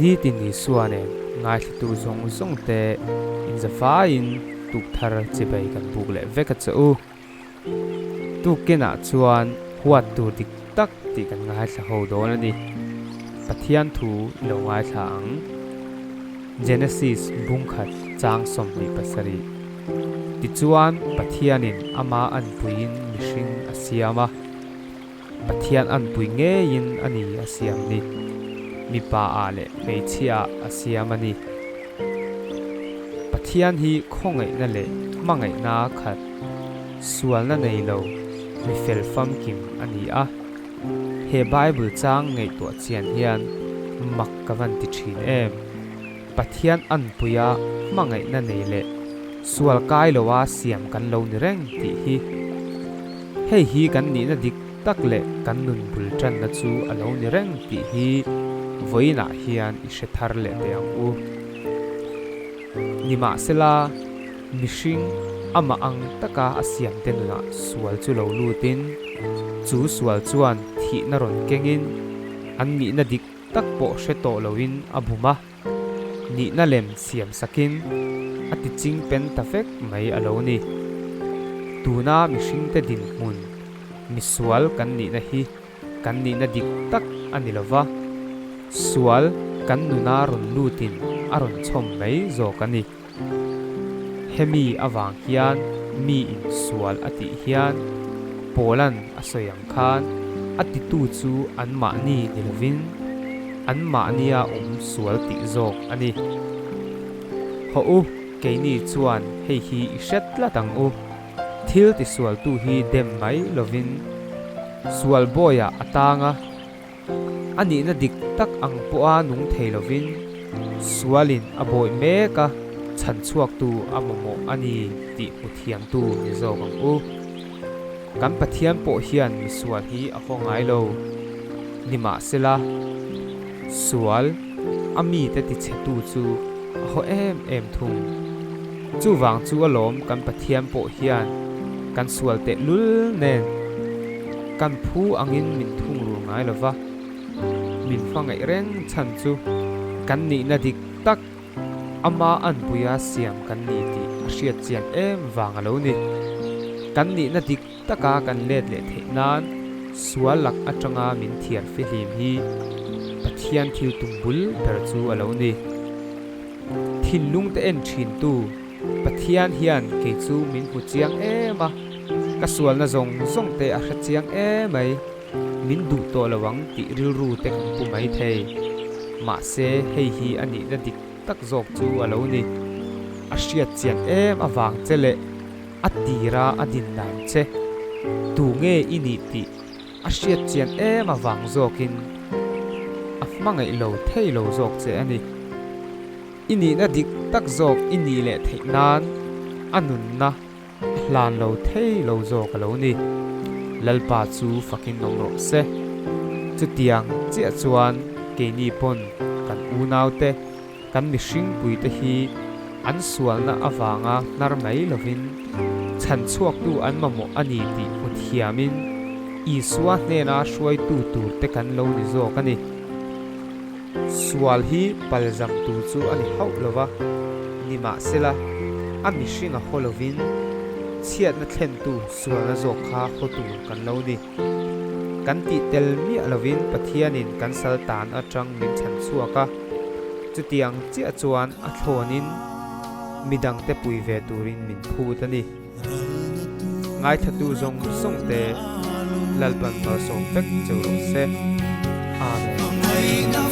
Nitin Isua nen ngaithlatu zawng zawng te inzavaiin tuk thar chibai kan buk leh vek a che u. Tukkinah chuan huat tur dik tak tih kan ngaithla ho dawn a ni. Pathian thu i lo ngaithla ang. Genesis bungkhat chang 27. Tichuan Pathianin ama anpuiin mihring a siam a. Pathian anpui ngeiin a ni a siam ni. Mipa ah leh hmeichhia ah a siam a ni. Pathian hi khawngaihna leh hmangaihna khat, sualna nei lo, mi fel famkim a ni a. He Bible chang ngaihtuah chian hian mak ka van ti thin em. Pathian anpuia hmangaihna nei leh sual kai loa siam kan lo ni reng tih hi. Hei hi kan nihna dik tak leh kan nun bul tanna chu a lo ni reng tih hi vawiinah hian i hre thar leh teh ang u. Nimahsela, mihring amah ang taka a siamte nunah sual chu lo lutin, chu sual chuan thihna rawn kengin an nihna dik tak pawh hre tawh loin a bum a, nihna lem siam sakin a ti ching pen ta vek mai a lo ni. Tuna mihringte dinhmun misual kan nihna hi kan nihna dik tak a ni lo va, sual kan nuna rawn lutin a rawn chhawm mai zawk a ni. Hemi avang hian mi in sual a tih hian Paula'n a sawi ang khan a titu chu anmahni ni lovin anmahnia awm sual tih zawk a ni. Hawh u, keini chuan hei hi i hret tlat ang u. Thil tisualtu hi dem mai lovin sual bawiah a tang a. A nihna dik tak ang pawha nung thei lovin sualin a bawih mek a, chhan chhuaktu a mamawh a ni tih hmu thiamtu ni zawk ang u. Kan Pathian pawh hian misual hi a haw ngai lo. Nimahsela, sual a mite tichhetu chu a haw em em thung. Chuvang chu alawm kan Pathian pawh hian kan sual tehlul nen kan phu angin min thungrul ngai lo va, min hmangaih reng chhan chu kan nihna dik tak ama anpuia siam kan ni tih a hriat chian em vang a lo ni. Kan nihna dik taka kan let leh theih nan sual lak atanga min thiar fihlim hi Pathian thil tum bul ber chu a lo ni. Thinlung te en thin tu Pathian hian kei chu min hmu chiang em a, ka sualna zawng zawng te a hre chiang em mai, min duh tawh lo ang tih rilru te kan pu mai thei. Mahse hei hi a nihna dik tak zawk chu a lo ni. A hriat chian em avang che leh a tira a din dan che tu nge i nih tih a hriat chian em avang zawkin a hmangaih lo thei lo zawk che a ni. I nihna dik tak zawk i nih leh theih nan a nunna a hlan lo thei lo zawk a lo ni. Lalpa chu fakin awm rawh se. Chutiang chiah chuan keini pawn kan unaute, kan mihringpuite hi an sualna avanga hnar mai lovin chhan chhuaktu an mamawh a ni tih hmu thiamin Isua hnena hruaitu turte kan lo ni zawk a ni. Sual hi palzam tur chu a ni hauh lo va, nimahsela a mihring a haw lovin chhiatna thlentu sualna zawk kha haw tur kan lo ni. Kan tih tel miah lovin Pathianin kan sal tan atang min chhan chhuak a, chutiang chiah chuan a thlawnin midangte pui ve turin min phut a ni. Ngaithatu zawng zawng te Lalpan malsawm vek cheu rawh se. Amen.